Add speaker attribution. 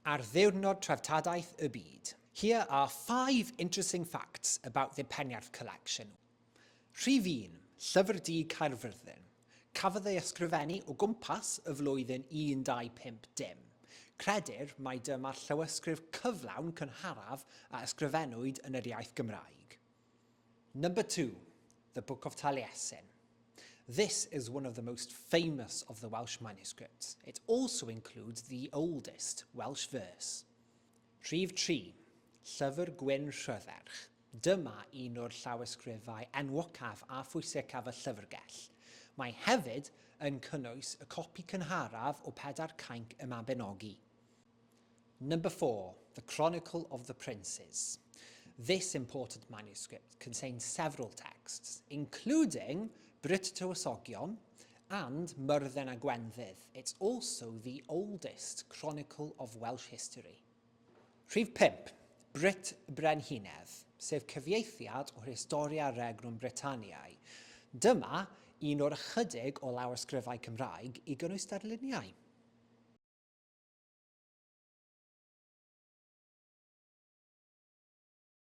Speaker 1: Ar Ddiwrnod Treftadaeth y Byd. Here are five interesting facts about the Peniarth Collection. Rhif 1, Llyfr Du Caerfyrddin. Cafodd ei ysgrifennu o gwmpas y flwyddyn 1250. Credir mai dyma'r llawysgrif cyflawn cynharaf a ysgrifennwyd yn yr iaith Gymraeg. Number 2, The Book of Taliesin. This is one of the most famous of the Welsh manuscripts. It also includes the oldest Welsh verse. Rhif 3, Llyfr Gwyn Rhydderch. Dyma un o'r llawysgrifau enwocaf a phwysicaf y llyfrgell. Mae hefyd yn cynnwys y copi cynharaf o Pedair Cainc y Mabinogi. Number 4, The Chronicle of the Princes. This important manuscript contains several texts, including Brut Tywysogion and Myrddin a Gwenddydd. It's also the oldest chronicle of Welsh history. Rhif 5, Brut Brenhinedd, sef cyfieithiad o'r Historia Regnum Britanniae. Dyma un o'r ychydig o lawysgrifau Cymraeg i gynnwys darluniau.